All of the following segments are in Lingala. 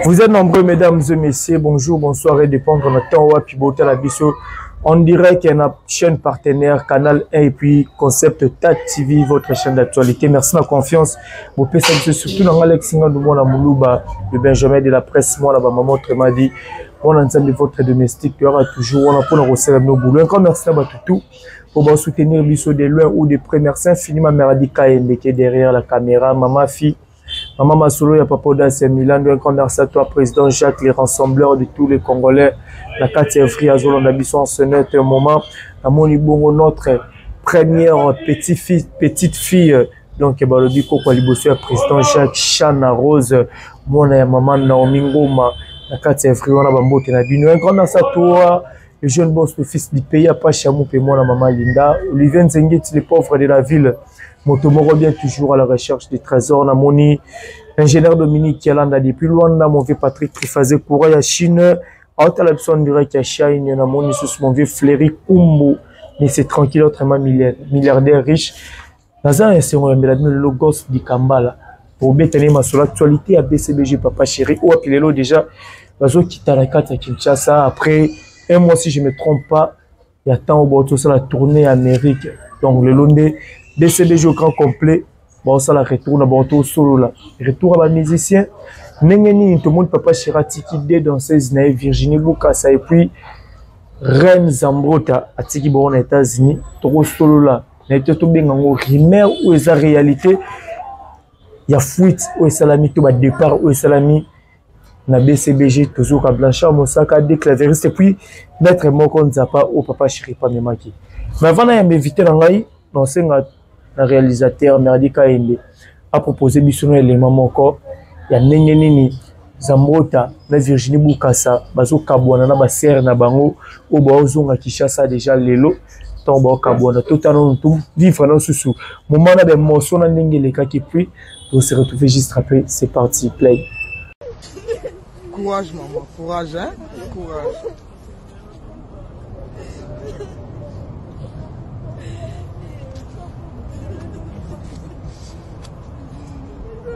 Vous êtes nombreux, mesdames et messieurs. Bonjour, bonsoir et dépendre de temps wapi botala biso en direct na chaîne partenaire Canal 1 et puis Concept TAT TV, votre chaîne d'actualité. Merci de la confiance. Bopesa biso surtout na Alex Ngandu mwana Muluba, le Benjamin de la presse, mwana ba maman autrement dit, mwana Nzambe votre domestique, tu auras toujours wana pona kosala bino boulot. Encore merci na bato tout pour ba soutenir biso de loin ou de près. Merci infiniment Meradi Kayembe qui est derrière la caméra, maman fille Maman Masolo ya Papa Audace ya Milan, un grand merci à toi, président Jacques, les rassembleurs de tous les Congolais. La 4 février, à Zolanda Biso, en ce net moment, à Moni Bongo, notre première petite fille, petite fille, donc balobi koko liboso ya président Jacques Chana Rose, mwana ya maman Naomi Ngoma, na 4 février, wana bambote na bino. Un grand merci à toi, le jeune boss, le fils du pays, à Pachamou, et moi, la maman Linda, Olivier Nzengeti, le pauvre de la ville, moto moko bien toujours à la recherche des trésors, namoni, ingénieur Dominique Kialanda depuis Luanda, mon vieux Patrick Trifazé, courant ya Chine, aotala biso en direct ya Chine, namoni susu mon vieux Fléry Kumbu, mais c'est tranquille, autrement milliardaire riche. Naza na esengo ya mbela bino lelo Ghost Dikambala obetani masolo actualité ya BCBG papa chéri oyo api lelo déjà bazokita na kati ya Kinshasa après un mois si je me trompe pas ya temps oyo bauti osala tournée ya Amérique donc lelo nde BCBG au grand complet baosala retour na bango tosolola retour ya bamusicien ndenge nini tomoni papa chéri atiki deux danseuse na ye Virginie Bukasa et puis Reine Zambrota atiki bango na États-Unis tokosolola na ye te tobenga yango rumeur oyo eza réalité ya fuite oyo esalami to badépart oyo esalami na bcbg tozoka blanchard mosaka de claveriste puis maître moko nzapa oyo papa chiripa amemaki mais avant nayamba invité na ngai naosenga na réalisateur merdi kayembe apropose biso na elema moko ya ndenge nini Zambrota na Virginie Bukasa bazokabwana na basere na bango oyo baozonga Kinshasa deja lelo ntango baokabwana totala nanu to vivre na susu moment na baemotion na ndenge elekaki puis to se retrouver juste après. C'est parti, play. Courage maman, courage hein, courage.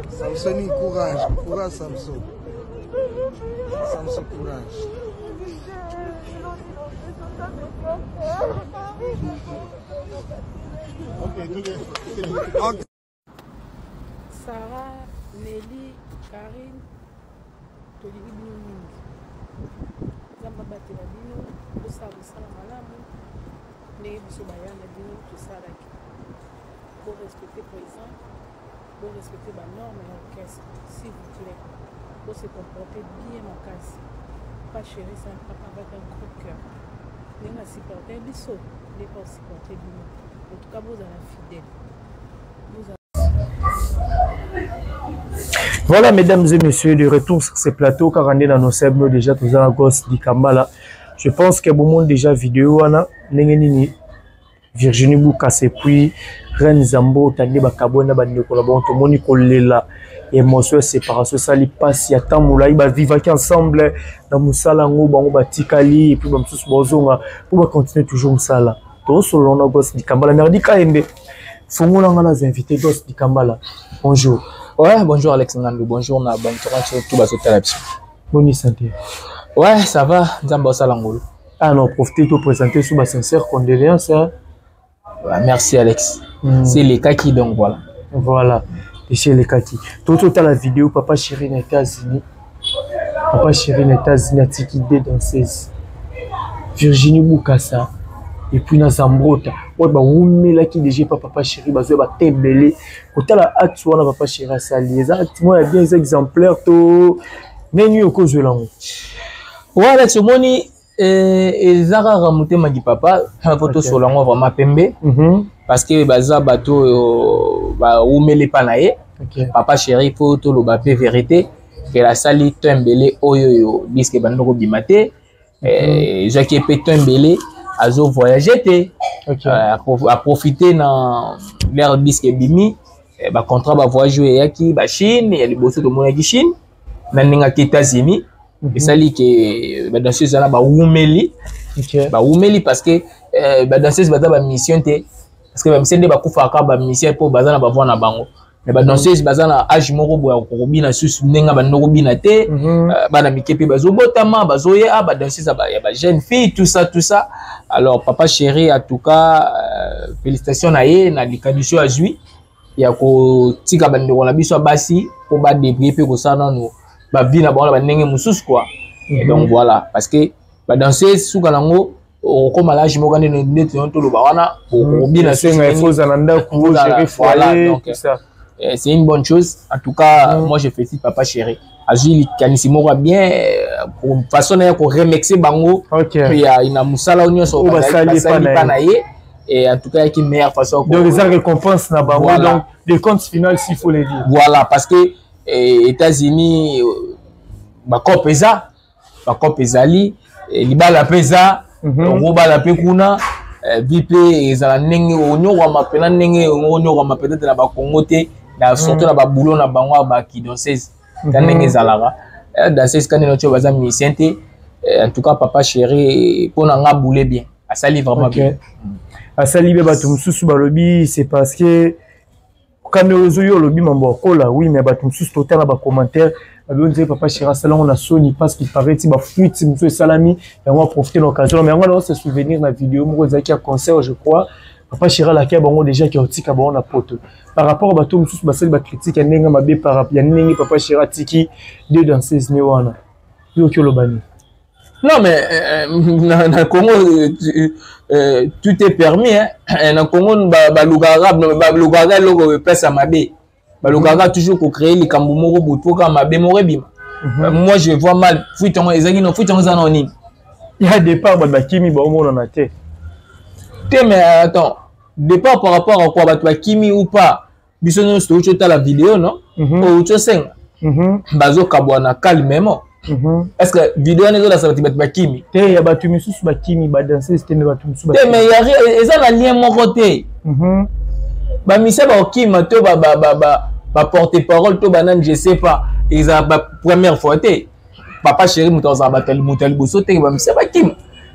Samsoni, courage, courage Samson. Samson, courage. Okay. Sarah, Nelly, Karine, tolingi bino mingi. Nzambe abatela bino, bosala mosala malamu ndenge biso baya na bino tosalaki. Bo respecter président, bo respecter ba normes ya orchestre, s'il vous plaît. Bo se comporter bien makasi. Papa chéri, c'est un papa avec un gros cœur. Ndenge asupporte biso, nde pa osupporte bino. En tout cas, bozala fidèle. Voilà, mesdames et messieurs, de retour sur ce plateau, car on est dans nos sèvres déjà, tous en gosse Dikambala. Je pense que bon monde déjà vidéo, wana, ndenge nini, Virginie Boukas et puis Reine Zambo, tande bakabwana bandeko na bango, tomoni kolela émotion ya séparation esali mpasi ya ntango molai bavivaki ensemble na mosala yango bango batikali et puis bamosusu bazonga mpo bacontinue toujours mosala. Tosolola na Gosse Dikambala. Merdi Kayembe, fongola nga nazo invité Gosse Dikambala. Bonjour. Ouais, bonjour Alex Ngandou, bonjour na bantoka tout bazotala biso. Boni santé? Ouais, ça va, Nzambe osala ngolu. Ah non, profitez de présenter sous ma sincère condoléance. Hein. Ouais, merci Alex. C'est les kaki donc voilà. Voilà, et c'est les kaki. Tout au la vidéo papa chéri na États-Unis. Papa chéri na États-Unis atiki deux danseuses. Virginie Bukasa et puis na Zambrota. Ouais ba wumelaki déjà pa papa chéri bazo ba tembele. Kotala acte wana papa chéri asali. Eza acte moi ya bien eza exemplaire to neni okozwela ngo. Ouais Alex omoni eza kaka motema ki papa po tosola yango vraiment pembe parce que baza bato oyo bawumeli pa na ye. Papa chéri po toloba pe vérité ke asali to ebele oyo oyo diske bandi kobima te. Ezwaki pe to ebele azo voyager te. Aprofite na l'air diske ebimi ba contrat ba voyage oyo eyaki ba Chine ya liboso tomonaki Chine na ndenge ake États-Unis. Esali ke ba danseuse wana bawumeli. Bawumeli parce que ba danseuse baza ba mission te, parce que ba mission nde bakufaka ba mission po baza na ba voix na bango. Mais badanseuse baza na age moko boye ya kobina susu ndenge bando kobina te. Bana mike mpe bazobotama, bazoya badanseuse ya bajeune fille, tout ça, tout ça. Alors Papa Chéri, en tout cas, félicitations na ye na likanisi oyo azwi ya kotika bandeko na biso ya basi mpo badébrouiller mpe kosala nanu bavie na bango na bandenge mosusu quoi. Donc voilà, parce que badanseuse, suka nango okokoma l'âge moko nde neti toloba wana, okobina. Esenga na ndako. Voilà, donc c'est une bonne chose en tout cas. Moi, je félicite Papa Chéri, azwi likanisi moko ya bien, façon na ye koremercier bango ya na mosala oyo nyonso basali pa na ye. Et en tout cas, yaki meilleure façon. Donc eza récompense na bango. Voilà. Donc des comptes final, s'il faut le dire. Voilà, parce que États-Unis, bacope eza, bacope ezali, libala mpe eza, okobala mpe kuna, vie mpe ezala ndenge onyokwama mpena, ndenge onyokwama peut-être na bakongo te, na surtout na baboulot na bango ya bakidanseuse ka ndenge ezalaka danseuse ka ndenge otio baza musicien te. En tout cas, Papa Chéri, mpo na nga, boule bien asali vraiment bien. Asali be. Bato mosusu balobi c'est parce que kanda ozoyo olobi mambo akola. Oui, mais bato mosusu, totala bacommentaire, babi on dirait Papa Chéri asalango na soni, parce qu'il paraît ti bafuite mosusu esalami, yango aprofite na occasion. Mais yango na se souvenir na vidéo moko ezalaki ya concert, je crois, Papa Chéri alaki ya bango déjà ki otika bango na poto. Par rapport bato mosusu basali bacritique ya ndenge mabe par ya ndenge Papa Chéri atiki deux danseuse ne wana, yo oki oloba nini? Non, mais na Congo, tout est permis, hein. Na Congo, balukaka, balukaka eloko epesa mabe, balukaka toujours kocréer likambo moko boye mpo kaka mabe moko ebima. Moi, je vois mal fuite yango ezalaki no fuite yango eza nao nini. Ya départ, bato bakimi, baomonana te. Te, mais attends, départ par rapport à quoi? Bato bakimi ou pas, biso nyonso touti otala video, non? Outi osenga bazokabwana calmement. Est ce que video wana ezolasa bato bakimi? Te, ya bato misusu bakimi, badanseuse te, mais bato misusu. Te, mais eza na lien moko te. Bamisia bakokima to baporte parole to banani, je sais pas, ezala ba première fois te. Papa Chéri moto azala bato, moto ya liboso te bamisia bakima.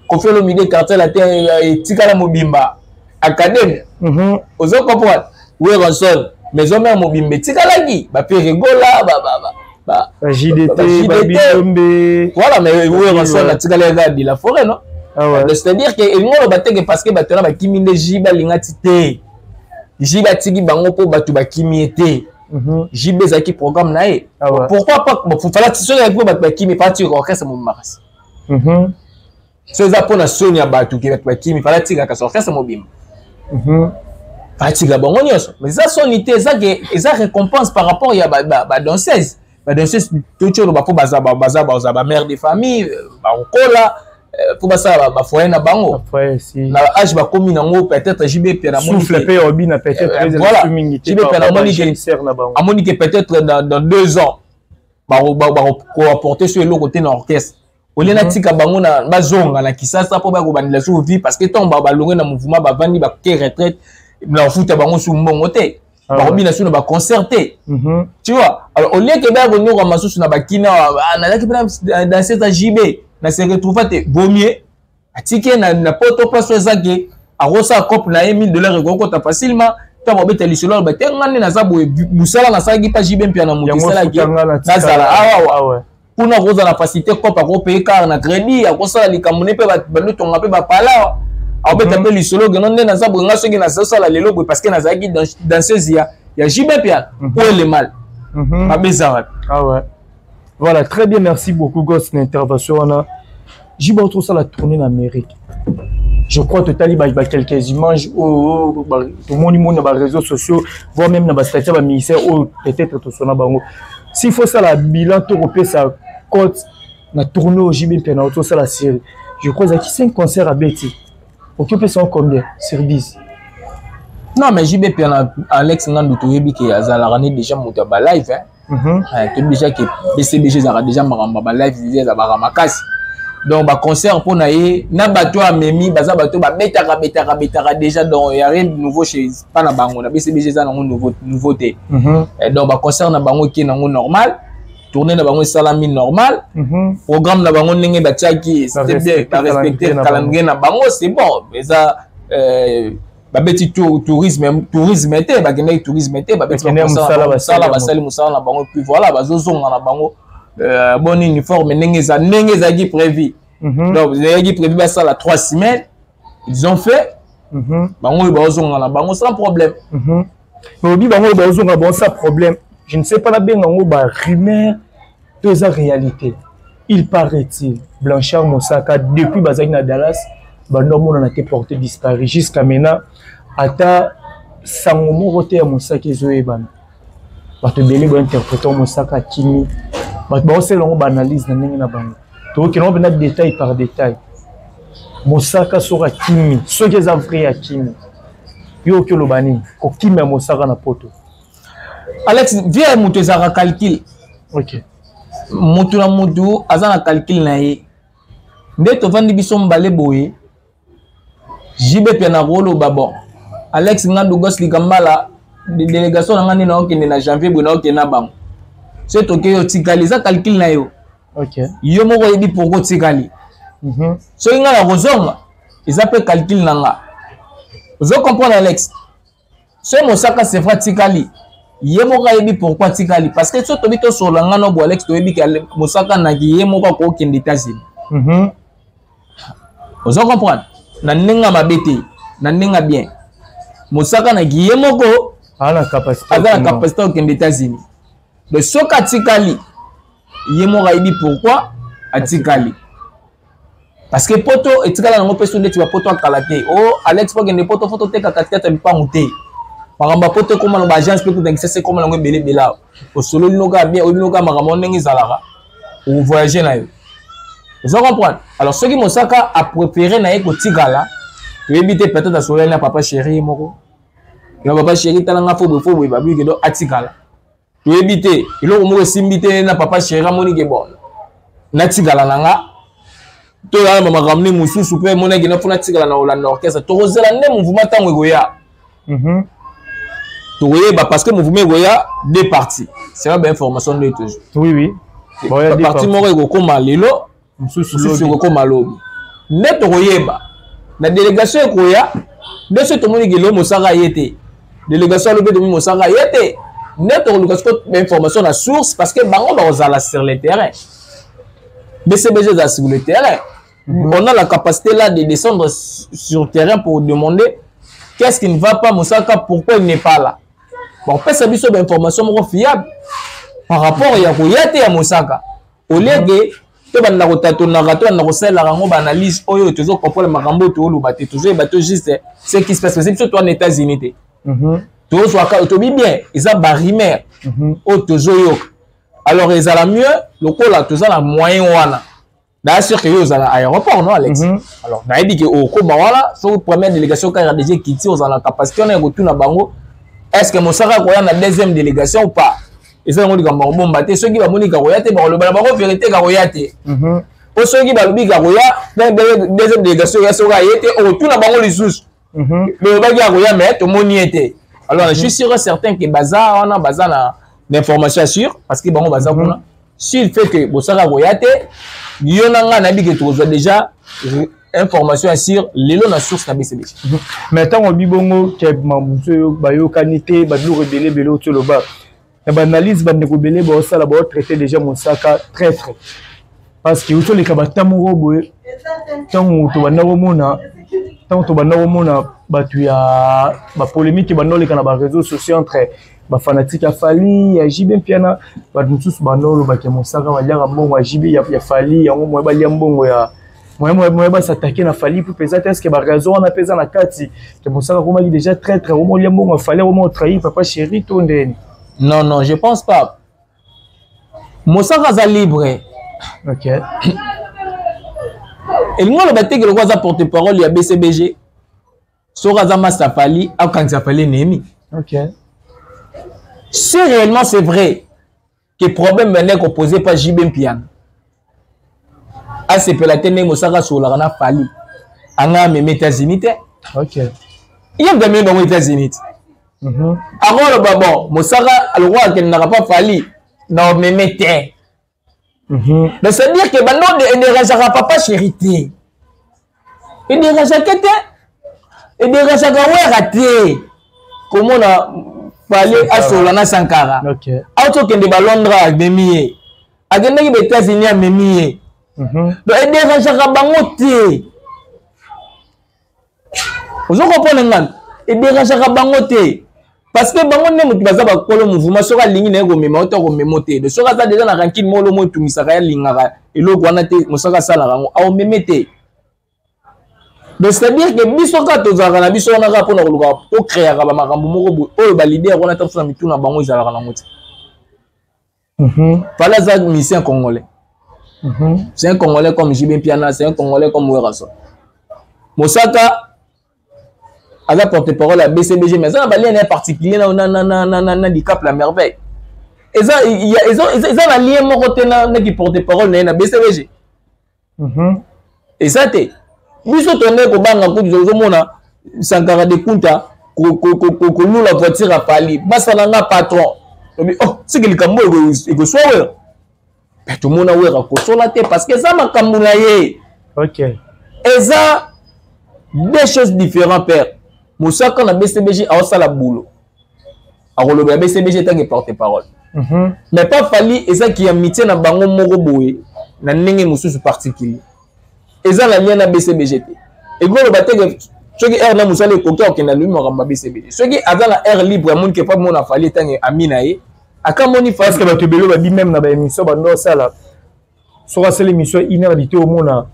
Koffi Olomide, Quartier Latin etikala mobimba, académie, ozo comprendre? Werrason, Maison Mère mobimba etikalaki, baFerre Gola, JDT, Babilombe. Voilà, mais Werrason atikali kaka de la forêt, non? Ah ouais. C'est-à-dire que elingi oloba teke parce que bato wana bakimi nde JB alinga ti te. JB atiki bango mpo bato bakimi ye te. JB ezalaki programme na ye. Ah ouais. Pourquoi pas? Bon, fala soki ezalaki mpo bato bakimi, fala tika orchestre mobimba kasi. So eza mpona soni ya bato ke bato bakimi, fala tika kasi orchestre mobimba. Fala tika bango nyonso. Mais eza soni te, eza ke eza récompense par rapport ya badanseuse. Badanseuse toti oloba mpo baza baza baza bamère de famille, bakokola mpo basala bafoyer na bango na age bakomi nango. Peut-être JB mpe souffle mpe obina peut-être. Voilà, JB mpe namoni ke amoni ke peut-être dans 2 ans bakoapporter so eloko te na orchestre, olie natika bango na bazonga na Kisasa mpo bakobandela so vie, parce que ntango balongwe na mouvement, bavandi, bake retraite, na kofuta bango su mbongo te, bakobina su na baconcert te, tu vois? Alors au lieu ke baya konyoka masusu na bakina, nazalaki mpe danseuse ya JB na se retrouva te, vaut mieux atiki ye na poto, place oyo eza ke akosala cope na ye, 1000 $ ekokota facilement. Ntango babeta lisolo, aloba te: nga nde naza boye, mosala nasalaki mpa JB mpia na moto esalaki nazala awawa kuna, akozala na facilité cope, akopaye car na crédit, akosala likambo ne mpe bandotonga mpe bapala. Akobeta mpe lisolo geno nde naza boye, nga soki nazosala lelo boye parce que nazalaki danseuse ya JB Mpiana. Oyo le mal mabe eza wapi? Ah ouais. Voilà, très bien, merci beaucoup, Goss, l'intervention. Wana. JB la tournée en Amérique. Je crois totali ba, ba quelques images oh, oh, tout le monde na ba réseaux sociaux, voire même na ba statut ba ministère oh, peut-être tout sona bango. S'il faut ça la bilan to repesa cote na tournée au JB Mpiana auto ça la série. Je crois qu'il y a 5 concerts à Betty. Occupé sont combien sur 10? Non, mais JB Mpiana, Alex Ngandu, toyebi ke azalaka ne déjà moto ya ba live, hein. Toyebi déjà ke BCBG ezalaka déjà makambo ya balive, ezalaka makasi. Donc baconcert mpo na ye na bato oyo amemi baza bato babetaka betaka betaka déjà. Donc ya rien de nouveau chez pa na bango na BCBG, eza nango nouveau te. Donc baconcert na bango eke nango normal, tournée na bango esalami normal, programme na bango ndenge batiaki, c'était bien, barespecte calendrier na bango, c'est bon, eza Babeti tourisme, tourisme te, bakendaki tourisme te, babeti mosala, basali mosala na bango, puis voilà, bazozonga na bango. Bon uniforme ndenge eza, ndenge ezalaki prévu. Donc ezalaki prévu basala 3 semaines, ils ont fait. Bango oyo bazozonga na bango sans problème. Mais obi bango oyo bazozonga bango sans problème, je ne sais pas nabenga yango barumeur to eza réalité. Il paraît-il, Blanchard Mosaka, depuis bazalaki na Dallas, bando amonana te, porté disparu. Jusqu'à maintenant, ata sango moko te ya Mosaka ezoyebana. Bato ebele bainterpréter Mosaka akimi, bato baosala yango baanalyse na ndenge na bango. Tokokende ngo mpenza détail par détail. Mosaka soki akimi, soki eza vrai akimi, yo oki oloba nini kokimi ya Mosaka na Poto? Alex, vie ya moto ezalaka calcul. Motu na motu aza na calcul na ye. Nde tovandi biso mbale boye, JB mpe na koloba: bon, Alex Ngandu Gos Likambala, délégation na nga nde naokende na janvier boye, naokende na bango. Soki tokei, otikali, eza calcul na yo. Yo moko oyebi pourquoi otikali. Soki ngai na kozonga, eza mpe calcul na nga. Ozo comprendre, Alex? Soki Mosaka, c'est vrai, atikali, ye moko ayebi pourquoi atikali, parce que so tobi tosolola nga no bo, Alex, toyebi ke Mosaka naki ye moko akokende États-Unis. Ozo comprendre? Na ndenge ya mabe te, na ndenge ya bien, Mosaka naki ye moko aza na capacité akokende États-Unis. Donc soki atikali, ye moko ayebi pourquoi atikali, parce que Poto etikala nango mpe so ndeti bapoto akala te. O Alex, po akende Poto, fo toteka katikati ya lupangu te. Makambo ya Poto ekóma na baagence mpe kuta Kisasa ekóma nango ebele ebele. Awa osololi noka bien, oyebi noka makambo ndenge ezalaka, ovoyage na yo. Ozo comprendre? Alors soki Mosaka apréféré na ye kotikala, toyebi te, peut-être asololi na papa chéri ye moko ya papa chéri: talanga, fo boye, fo boye, babiki do atikala. Toyebi te, eloko moko esimbi te na papa chéri, amoni ke bon, natikala na nga, toyala na makambo nde mosusu mpe emonaki na mpo natikala na kolanda orchestre. Tokozela nde mouvement ntango ekoya, tokoyeba, parce que mouvement ekoya deux parties. C'est ba bainformation nde toujours. Partie moko ekokóma lelo, mosusu ekokóma lobi, nde tokoyeba na délégation ekoya. Nde soki tomoni ke lelo Mosaka ye te, délégation alobi tomi Mosaka ye te, nde tokoluka siko bainformation na source, parce que bango bakozala sur le terrain. BCBG ezala sur le terrain. On a la capacité là de descendre sur terrain pour demander qu'est-ce qui ne va pas, Mosaka, pourquoi il n'est pas là. Bon, pesa biso bainformation moko fiable par rapport ya koya te ya Mosaka, au lieu que tobanda kotatonaka, tobanda kosalelaka yango baanalyse oyo tozocomprendre makambo oyo tooloba te, tozoyeba to juste ce qui se passe, parce que biso toa na États-Unis te. Tozwaka tobi bien, eza barumeur oyo tozoyoka. Alors ezala mieux lokola toza na moyen wana. Naa sûr que yo ozala aéroport, non, Alex? Alors nayebi ke okóma wana, soki première délégation kaka déjà ekiti, ozala na capacité wana ya kotuna bango: est ce que Mosaka koya na deuxième délégation ou pas? Eza yango likambo ya kobomba te. Soki bamoni kakoya te, bakoloba na bango vérité, kakoya te. Po soki balobi kakoya, deuxième délégation ya, soki aye te, okotuna bango lisusu: mais obaki akoya, mais tomoni ye te. Alors je suis sûr et certain que baza wana, baza na information sûre, parce que bango baza kuna. S'il fait que bosaka koya te, yo na ngai nayebi ke tokozwa déjà information ya sûre lelo na source na BCBG. Mais ntango obi bongo ke mabusu oyo bayokani te, babiloko ebele ebele oyo toloba na baanalyse, bandeko ebele baosala, baotraite déjà Mosaka traître, parce que otoleka bata moko boye. Ntango tobanda komona bato ya bapolémique banda oleka na baréseaux sociaux entre bafanatique ya Fally, ya JB Mpiana, bato mosusu banda olobaki ya Mosaka baliaka mbongo ya JB, ya Fally, yango moye balia mbongo ya moye basatake na Fally mpo mpenza te. Est-ce baraison wana mpe eza na kati ke Mosaka akomaki déjà traître, akoma olia mbongo ya Fally, akoma otrahir papa chéri, to ndeni? Non, non, je pense pas. Mosaka aza libre. Elingi oloba te ke lokola aza porte parole ya BCBG, soki aza masa Fally, akangisa Fally ennemi. Si réellement c'est vrai que problème bende kopose pa JB Mpiana, asepela te ndenge Mosaka asololaka na Fally, anga amemi États-Unis te. Ye moto amemi bango États-Unis te. Akoloba: bon, Mosaka lokola akendaka pa Fally, na omeme te. Donc c'est à dire que bando edérangeaka papa chéri te, edérangeaka te. Ederangeaka Wera te komona Fally asola na Sankara. Auti okende ba Londres, amemi ye, akendaki ba États-Unis, amemi ye. Donc ederangeaka bango te. Ozo comprendre ngani? Ederangeaka bango te parce que bango nde moto baza bakolo mouvement. Soki alingi na ye komema o to akomema te. Donc soki aza deja na rancune moko mo etungisaka ye, alingaka eloko wana te, mosaka asalaka yango, aomeme te. Donc c'est-à-dire que biso kaka tozalaka na biso wana kaka mpona koluka tocréaka bamakambo moko boye oyo baleader wana ta biso na mitu na bango ezalaka nango te. Fally aza musicien congolais. C'est un Congolais comme JB Mpiana, c'est un Congolais comme Werrason. Mosaka aza porte-parole ya BCBG, mais aza na balien na ye particulier na Dicap la Merveille. Eza na lien moko te na ki porte-parole na ye na BCBG. Eza te. Biso tonde kobanga kutu, ozomona Sankara de Kunta kolula voiture ya Fally, basala nga patron. Obi oh, siki likambo ekoswa Wera. Pe tomona Wera kosola te parce que eza makambo na ye. Eza deux choses différentes, père. Mosaka na BCBG aosala boulot. Akoloba ya BCBG tant que porte-parole. Mais pas Fally, ezaki ya amitié na bango moko boye na ndenge mosusu particulier. Eza na lien na BCBG te. Ekoloba te ke soki heure na mosala ekoki, akokende alobi makambo ya BCBG. Soki aza na heure libre, amoni ke pa mona Fally etange ami na ye, akamoni Fally. Parce que bato ebele babi même na baémission bando osala, soki asala émission une heure dite, omona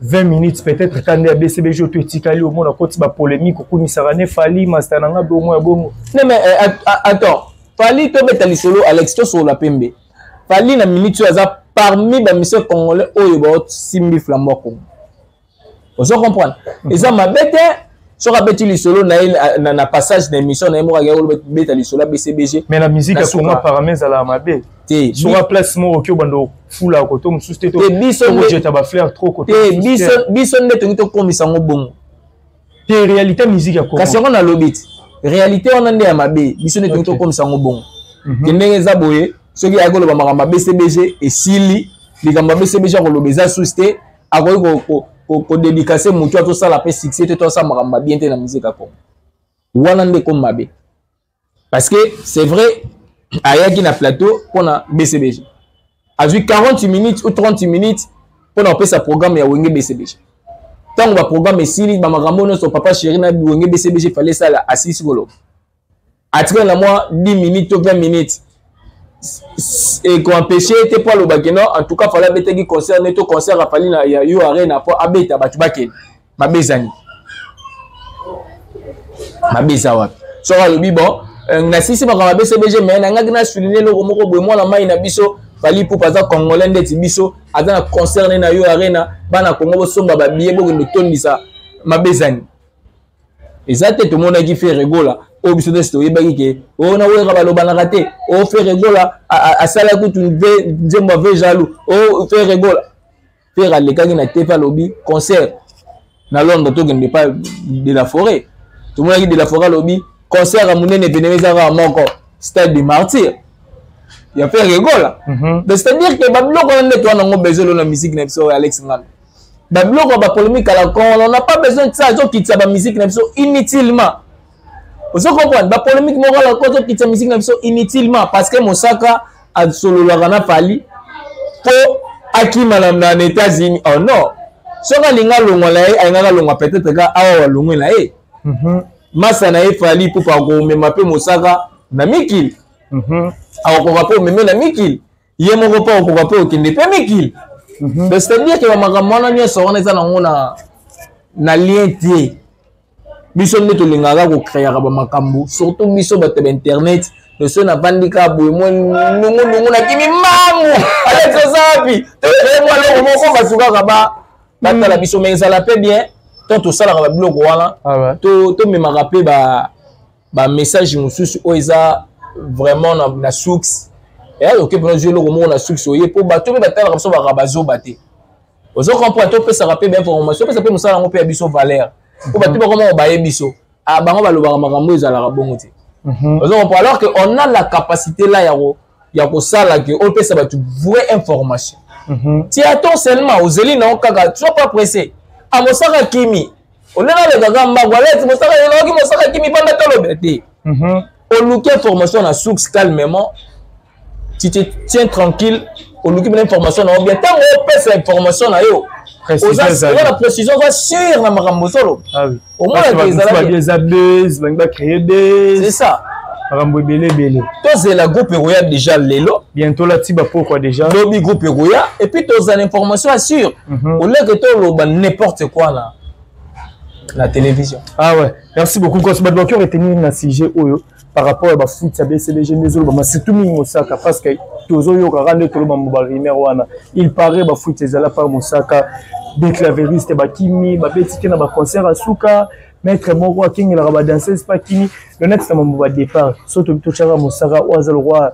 20 minutes peut-être ka nde ya BCBG to etikali, omona koti bapolémique, okumisaka ne Fally, master na nga bongo ya bongo. Non mais attends, Fally, tobeta lisolo, Alex, tosolola pembe. Fally na minute oyo aza parmi bamusiciens congolais oyo baosimbi flambeau ya Congo. Ozo comprendre? Eza mabe te soki abeti lisolo na ye na passage na émission na ye moko, akei kobeta lisolo ya BCBG. Mais na musique ya Congo, apparemment ezalaka mabe. Te. Soki place moko oki obanda ofula koto mosusu te, te, biso tojeta bafleur trop koto. Te, biso nde tongi tokomisa yango bongo. Te, réalité musique ya Congo. Kasi yango nalobi ti réalité wana nde ya mabe. Biso nde tongi tokomisa yango bongo. Ke ndenge eza boye, soki ayaki koloba makambo ya BCBG, esili. Likambo ya BCBG akoloba eza susi te. Akoki kodédicace motu atosala mpe succès te, tosala makambo ya bien te na musique ya Congo. Wana nde komi mabe parce que c'est vrai, ayaki na plateau mpona BCBG, azwi 40 minutes ou 30 minutes mpona kopesa programme ya Wenge BCBG. Ntango baprogramme esili, bamakambo nyonso Papa Chéri na Wenge BCBG fallait esala, asilisi koloba, atikali na mwa 10 minutes to 20 minutes. Ekoempêche te mpo alobaki non, en tout cas Fally abetaki concert ne to concert afali na ya yo arena mpo abeta, bato bakende. Mabe ezani? Mabe eza wapi soki alobi bon, nasilisi makambo ya BCBG, mais nangaki na souligne eloko moko boye, mwana mai na biso Fally Ipupa aza Congolais ndeti biso, aza na concert ne na yo arena, bana Congo bosomba babillet, bokende tondisa. Mabe ezani? Eza te. Tomonaki Ferre Gola oyo biso nyonso toyebaki ke oyo na Wera balobanaka te. Oyo Ferre Gola asala kutu nzembo ave jaloux. Oyo Ferre Gola, Ferre alekaki na te mpe alobi concert na Londres, tokende pa de la Forêt. Tomonaki de la Forêt alobi concert ya monene événement eza kaka moko, Stade de Martyr ya Ferre Gola. Donc c'est à dire que babiloko wana nde towana yango besoin lelo na musique na biso. Alex Ngando, babiloko ya bapolémique à la con, on n'a pas besoin de ça. Ezokitisa bamusique na biso inutilement. Ozo comprendre? Bapolémique moko à la con ezokitisa musique na biso inutilement parce que Mosaka asololaka na Fally mpo akima na États-Unis. Oh non, soki alingi alongwa na ye, alingaka alongwa peut-être ka awa walongwe na ye. Masa na ye Fally mpo akomema mpe Mosaka na mikili. Akokoka mpe omeme na mikili, ye moko mpe akokoka mpe okende mpe mikili. Donc c'est-à-dire ke bamakambo wana nyonso wana eza nango na lien te. Biso nde tolingaka kocréaka bamakambo, surtout biso bato ya bainternet. Soki navandi kaka boye, mwa nungunungu, nakimi mbangu, Alex oza wapi, tocrée mwa eloko moko, bato kaka batala biso. Mais ezala mpe bien to tosalaka babiloko wana, tomemaka mpe bamessage mosusu oyo eza vraiment na source. Oke mpena ozwi eloko moko na source oye mpo bato mpe batalaka biso, baka bazoba te. Ozo comprendre? Topesaka mpe bainformation, topesa mpe mosala yango mpe ya biso valeur, mpo bato bakoma baye biso, ah, bango balobaka makambo ezalaka bongo te. Ozo comprendre? Alors que on a la capacité là ya kosala ke opesa bato vraie information. Tu attends seulement, ozeli nango kaka, sois pas pressé. Amosaka kimi. Olenga alekaka mbangu aleti mosaka elaki mosaka kimi banda toloba te. Oluki information na source calmement, tu te tiens tranquille, oluki bena information na yo bien. Ntango opesa information na yo, oza na précision, oza sûr na makambo solo. Omonaka ezalaki eza buzz, balingi bacréer buzz. C'est ça. Makambo ebele ebele. Tozela groupe ekoya déjà lelo. Bientôt la tiba pokwa déjà. Lobi groupe ekoya et puis tozala information assure. Oleke toloba n'importe quoi là la télévision. Ah ouais, merci beaucoup. Quand tu vas retenir na sujet oyo par rapport à ba foot ya BCBG ndezolo ba surtout mingi Mosaka parce que tozo yoka rande tolo ba ba rumeur wana. Il paraît ba foot ezala par Mosaka des claveristes ba kimi ba betike na ba concert à suka maître moko akengelaka ba danseuse pa kimi le next na ba départ surtout to chaka Mosaka oyo aza le roi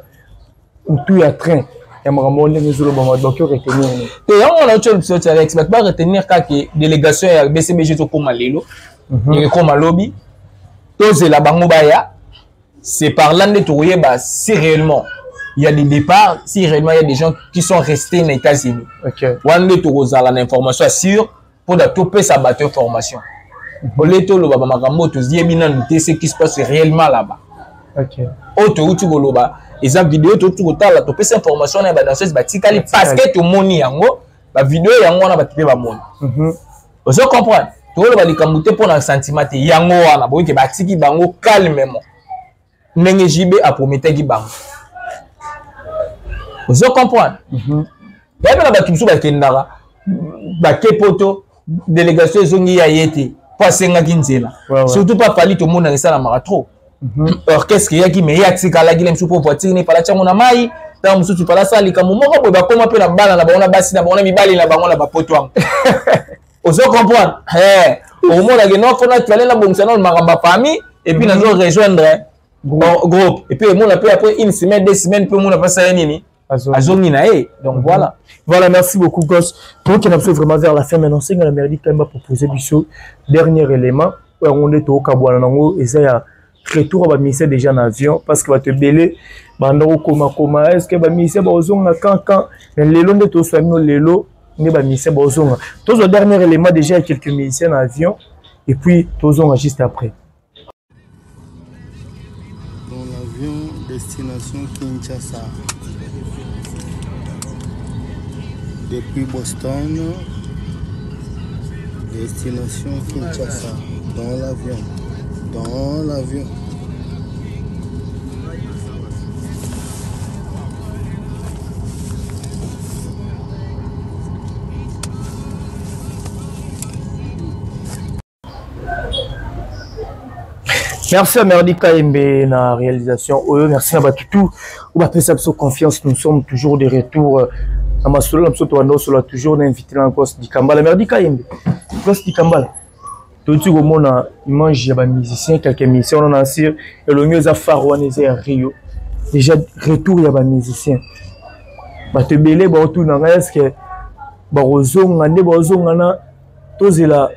mutu ya train ya makambo ndenge ezoloba bato bakoki retenir nini te yango wana otyo biso ti Alex bato baretenir kaka délégation ya BCBG ezokóma lelo, ekokóma lobi, tozela bango baya. C'est par là nde tokoyeba si réellement il y a des départs, si réellement il y a des gens qui sont restés na États-Unis. Wana nde tokozala na information sûre mpona topesa bato information. Ole toloba bamakambo oyo toyebi nanu te ce qui se passe réellement là-bas. Oyo touti koloba eza video touti kotala, topesa information na ya badanseuse batikali parce que tomoni yango bavideo yango wana bato mpe bamoni. Ozo comprendre, toloba likambo te mpona sentiment te, yango wana boyoke batiki bango calmement ndenge JB aprometaki bango. Ozo comprendre, yabe na bato mosusu bakendaka bake poto, délégation ezongi ya ye te mpo asengaki nzela. Surtout pa Fally tomonaka esalamaka trop. Orchestre eyaki mais ye atikalaki na mosusu mpo voiture ne epala tiango na mai, ntango mosusu pala asala likambo moko boye, bakóma mpe na bana na bango na basi na bango na mibali na bango na bapoto yango. Ozo comprendre, omonake no fona tuale nabongisa nano makambo ya famille et puis nazo rejoindre groupe et puis emona mpe après une semaine, 2 semaines mpe omona mpasa ye nini azongi na ye. Donc voilà. Voilà, merci beaucoup Goss. Pour qu'il soit vraiment vers la fin maintenant, c'est la Merdi quand même va proposer biso dernier élément oyo yango nde tokabwana nango eza ya retour ya bamusicien déjà na avion parce que bato ebele banda kokomakoma est ce que bamusicien bazonga quand, mais lelo nde toswa bino lelo nde bamusicien bazonga. Tozwa dernier élément déjà ya quelques musiciens na avion et puis tozonga juste après. Dans l'avion destination Kinshasa. Depuis Boston, destination Kinshasa. Dans l'avion. Dans l'avion. Merci à Merdi Kaembe na réalisation oyo. Merci à Batutu ou bapesa biso confiance. Nous sommes toujours de retour na masolo na biso tobanda osola toujours na invité na Goss Dikambala. Merdi Kaembe, Goss Dikambala, touti komona image ya bamusicien, quelques musiciens wana na sir elongi eza phare wana eza ya Rio. Déjà retour ya bamusicien, bato ebele baotuna ngai est-ce bakozonga nde bazonga na tozela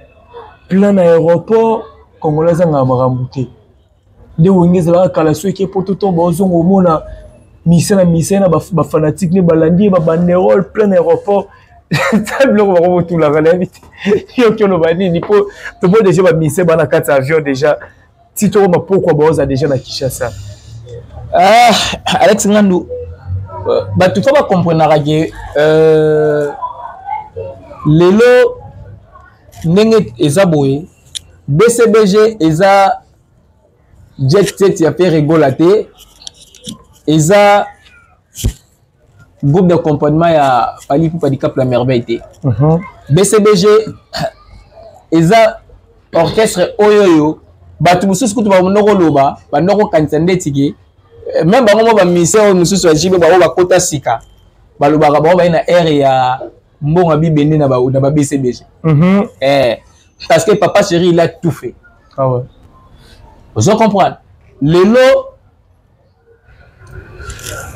plein na aéroport congolais azangaka makambo te nde wenge ezalaka kala soki epoto to bazonga omona mise na mise na bafanatike nde balandi ye babanderole plein aéroport ta biloko bango botulaka nayebi te yoki oloba nini mpo tomo déjà bamise bana kati ya avion déjà ti tokoma pokwa baoza déjà na Kinshasa. Ah, Alex Ngandu, bato fo bakomprenaka ke lelo ndenge eza boye, BCBG eza jet set ya Ferre Gola te, eza groupe d'accompagnement ya Fally Ipupa Dicap la Merveille te. BCBG eza orchestre oyo oyo bato mosusu kutu bando koloba, bando kokanisa ndeti ke même bango mo bamusicien oyo mosusu ya JB bango bakota sika balobaka bango baye na aire ya mbongo ya bibende na ba BCBG. Parce que papa chéri il a tout fait. Ah ouais. Ozo comprendre, lelo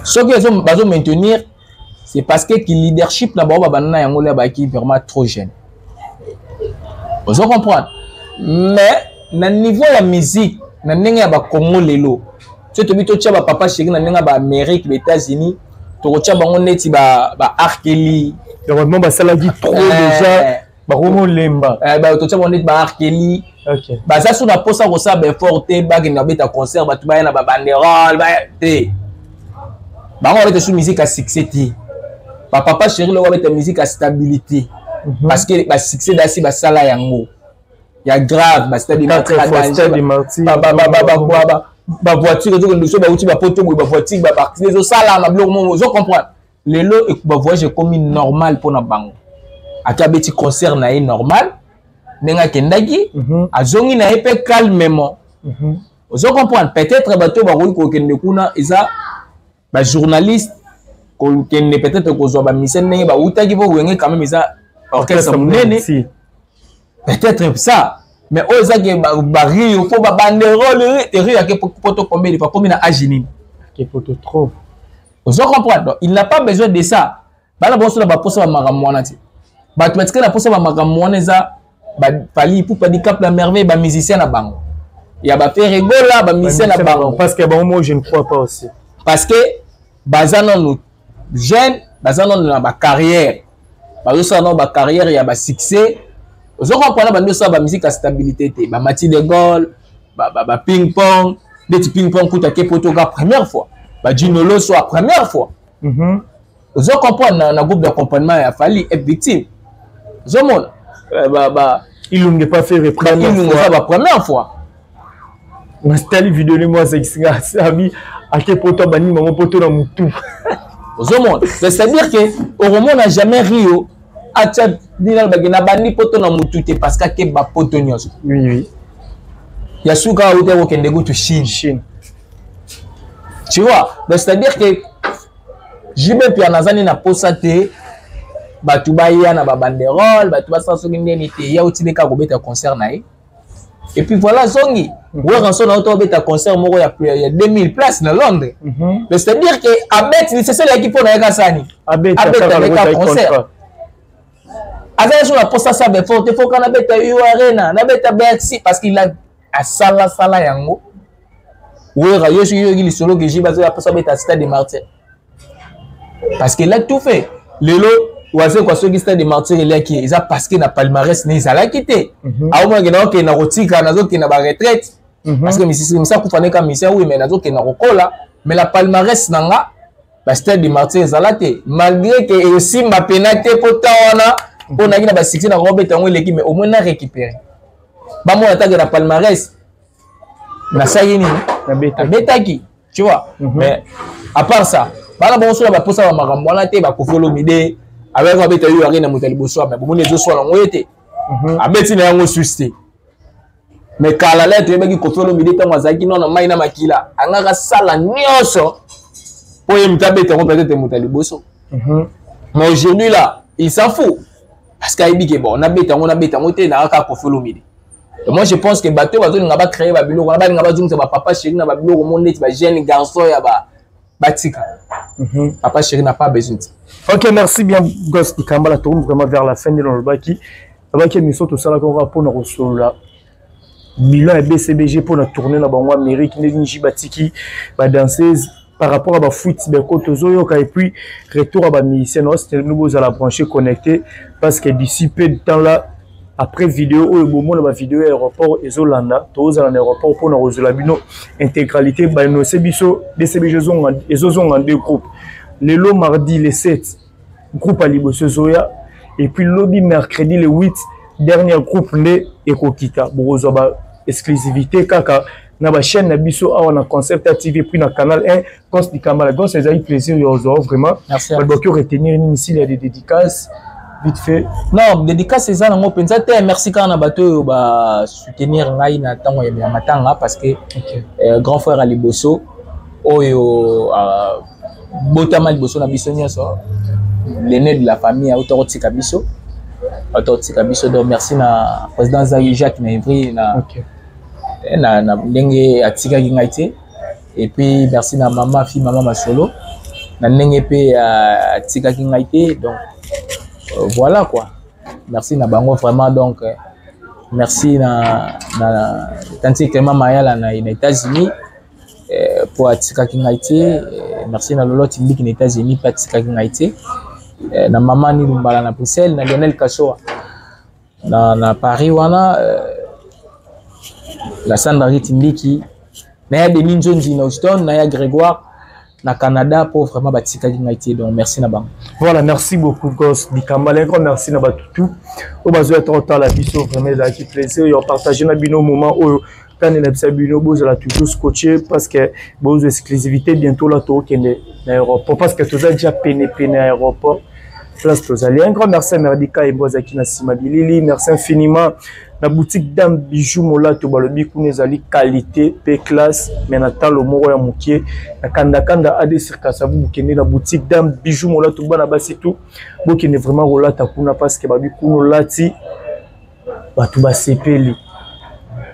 soki bazo maintenir, c'est parce que ki leadership na bango babanda na yango le baki vraiment trop jeune. Ozo comprendre, mais na niveau ya musique na ndenge ya bakongo lelo so tobi totia bapapa chéri na ndenge ya baamérique, baétats-unis, tokotia bango neti ba Arkeli. Normalement basalaki trop déjà. Bakomolemba. Totia bango neti baarkeli. Baza so na mposa kosala baeffort te, bakende babeta concert, bato baya na babanderole te. Bango babeta so musique ya succès te. Bapapa chéri loko babeta musique ya stabilité, parce que basuccès dasi basala yango ya grave, bastade, bavoiture ezokende so bauti bapoto boye, bavoiture baparti ezosalama, biloko moko ozo comprendre. Lelo bavoyage ekomi normal mpona bango. Ake abeti concert na ye normal ndenge akendaki, azongi na ye mpe calmement. Ozo comprendre? Peut-être bato bakoki kokende kuna eza bajournaliste, kokende peut-être kozwa bamusicien ndenge bautaki, mpo Wenge quand même eza orchestre monene. Peut-être ça, mais oyo ezaki bario fo babanderole te. Rio ake poto combien de fois? Komi na age nini? Ake poto trop. Ozo comprendre? Donc il n'a pas besoin de ça. Bana bonso na baposa bamakambo wana te. Bato batikali na posa bamakambo wana eza Fally Ipupa, Dicap la Merveille, bamusicien na bango ya baFerre Gola, bamusicien na bango. Parce que bango, moi je ne crois pas aussi. Parce que baza nanu jeune, baza nanu na bacarrière, bazosala nano bacarrière ya basuccès. Ozo comprendre? Bandi osala bamusique ya stabilité te. Bamati de Gaulle, baping pong, neti ping pong kuta ke poto ka première fois, bajinoloso ya première fois. Ozo comprendre? Na groupe d'accompagnement ya Fally est victime, ozomona ba Ilunge pas fait. Première fois, ba première fois. Nasitali video ni mwa asekisinga, abi ake poto, abandi bango poto na mutu. Ozomona? C'est-à-dire que okomona jamais Rio atia nini bake na bandi poto na mutu te, parce que ake bapoto nyonso. Oui. Ya suka auti akokende kutu Chine. Chine. Tu vois? Donc c'est-à-dire que JB Mpiana naza nini na posa te bato baya na babanderole, bato basala soki ndeni te. Ya otili kaka kobeta concert na ye et puis voilà, zongi. Werrason na auto obeta concert moko ya 2000 places na Londres. Mais c'est-à-dire que abeti lisese elaki mpo na ye kasani abeta abeta concert, azali so na posa sa befort te. Foka nabeta U Arena, nabeta Bercy, parce qu'il a asalasala yango. Wera yo soki yoki lisolo ke JB azoya posa abeta Stade de Martyr, parce que il a tout fait. Lelo Wazekwa, soki Stade de Martyr eliaki, eza parce que na palmarès ne ezalaki te. Aomonake naokende na kotika, nazokende na baretraite, parce que misisi misa kufa neka misia, oui, mais nazokende na kokola, mais la palmarès na nga bastade de Martyr ezala te, malgré ke esimba pena te. Mpo ta wana mpo nayaki na basuccès na kobeta yango eleki, mais au moins na récupéré, bamona take na palmarès nasali nini, nabetaki, tu vois? Mais à part ça, bana bango so na baposa bamakambo wana te. Bakofi Olomide abaki babeta yo Arena, moto ya liboso, mais bomoni ezoswala yango ye te, abeti na yango susi te. Mais kala le toyebaki Kofi Olomide ntango azalaki nano mai na makila, angaka sala nyonso mpo ye moto abeta yango, peut-être moto ya liboso. Mais aujourd'hui là, il s'en fout, parce que ayebi ke bon, nabeta yango te, nakaka Kofi Olomide. Et moi je pense que bato bazolinga bacréer babiloko wana, balinga bazongisa bapapa chéri na babiloko mo neti bajeune garçon ya batika. Papa chéri n'a pas besoin de ça. Ok, merci bien Gos Ikambala. Tourne vraiment vers la fin de lolobaki abaki émission tosalaka kaka mpona kosolola bilan ya BCBG mpona tourner na bango Amérique, ndenge nji batiki badanseuse par rapport à bafuite beko tozoyoka, et puis retour à bamusicien. Naositeli bozala branché, connecté, parce que d'ici peu de temps là, après vidéo oyo bomona bavideo ya aéroport ezolanda, tozala na aéroport mpona kozwela bino intégralité. Baannonce biso BCBG ezozonga deux groupes. Lelo mardi le 7, groupe ya liboso ezoya, et puis lobi mercredi le 8, dernier groupe nde ekokita. Bokozwa ba exclusivité kaka na bachaîne na biso awa na Concept ya TV, puis na Canal 1. Gos Dikambala, Gos, ezali plaisir ya ozwa vraiment. Baboki retenir nini s'il y a des dédicaces vite fait? Non, dédicace eza nango mpenza te. Merci kaka na bato oyo basoutenir ngai na ntango ya matanga, parce que grand frère ya liboso oyo botama liboso na biso nyonso, l'aîné de la famille, auta kotika biso, auta kotika biso. Donc merci na président Zaki Jacques na Ivry na, na ndenge atikaki ngai te. Et puis merci na mama fi, mama Masolo, na ndenge mpe atikaki ngai te. Donc voilà quoi, merci na bango vraiment. Donc merci na tanti Clément Mayala na États-Unis mpo atikaki ngai te. Merci na Lolo Tindiki na États-Unis mpe atikaki ngai te, na mama Nilumbala na Bruxelles, na Lionel Kasoa. Na Paris wana, la Sandra Ritimbiki, na ya Denis Nzonzi na Houston, na ya Grégoire na Canada, po vraiment batikali ngai te. Donc merci na bango. Voilà, merci beaucoup Goss Dikambala. Un grand merci na bato tout oyo bazwa ata otala biso. Vraiment ezalaki plaisir yo partager na bino moment oyo. Kani na bisa bino, bozala toujours scotché parce que bozwa exclusivité. Bientôt là tokende na aéroport, parce que toza déjà pene pene ya aéroport place tozali. Un grand merci à Merdika Embo azalaki na nsima bilili. Merci infiniment na boutique Dame Bijou Molato. Balobi kuna ezali qualité pe classe, mais na talo moko ya mokie na kandakanda ad Sirkasavu. Bokende na boutique Dame Bijou Molato, bana basi tout bokende vraiment kolata kuna, parce que babi kuna olati, bato basepeli.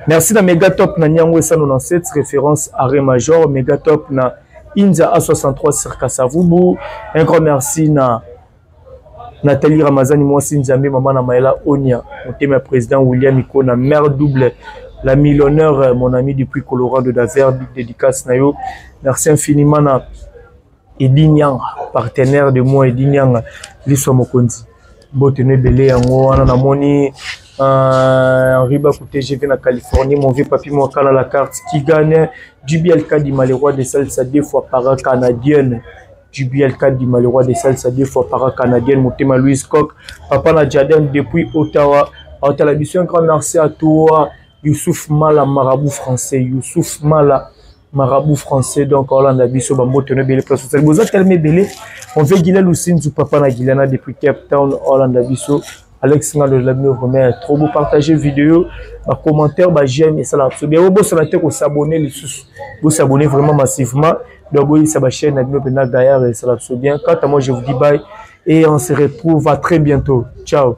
Merci na Megatop na Nyango Esano na 7 référence arrêt major Megatop na India A63 sur Kasavubu. Un grand merci na Nathalie Ramazani mwasi Nzambe, mama na Maëla Onia, motema président William Ikona, mère double, la millionnaire, mon ami depuis Colorado d'Aver, big dédicace na yo. Merci infiniment na Edi Nyanga, partenaire de moi. Edi Nyanga Liso Mokonzi, mbote no ebele yango wana. Namoni Henri Bakou TGV na Californie, mon vieux papi Mwakala, la carte qui gagne, JBL Kadima, le roi des salsa, deux fois para canadienne. JBL Kadima, le roi des salsa, deux fois para canadienne. Motema Louise Coq, papa na Jaden depuis Ottawa. Aotala biso, un grand merci à toi Youssouf Mala, marabout français. Youssouf Mala, marabout français. Donc olanda biso, bambote no ebele place osali, boza telema ebele. On veut Gila Lusinzu, papa na Gilana depuis Cape Town, olanda biso. Alex Ngalo la bino, vraiment trop beau. Partager vidéo, ba commentaire, ba j'aime esala biso bien. Bosala te kosabonner lisusu, bosabonner vraiment massivement. Donc boyisa ba chaîne na bino mpena gaillard, esala biso bien. Quant à moi, je vous dis bye et on se retrouve à très bientôt. Ciao.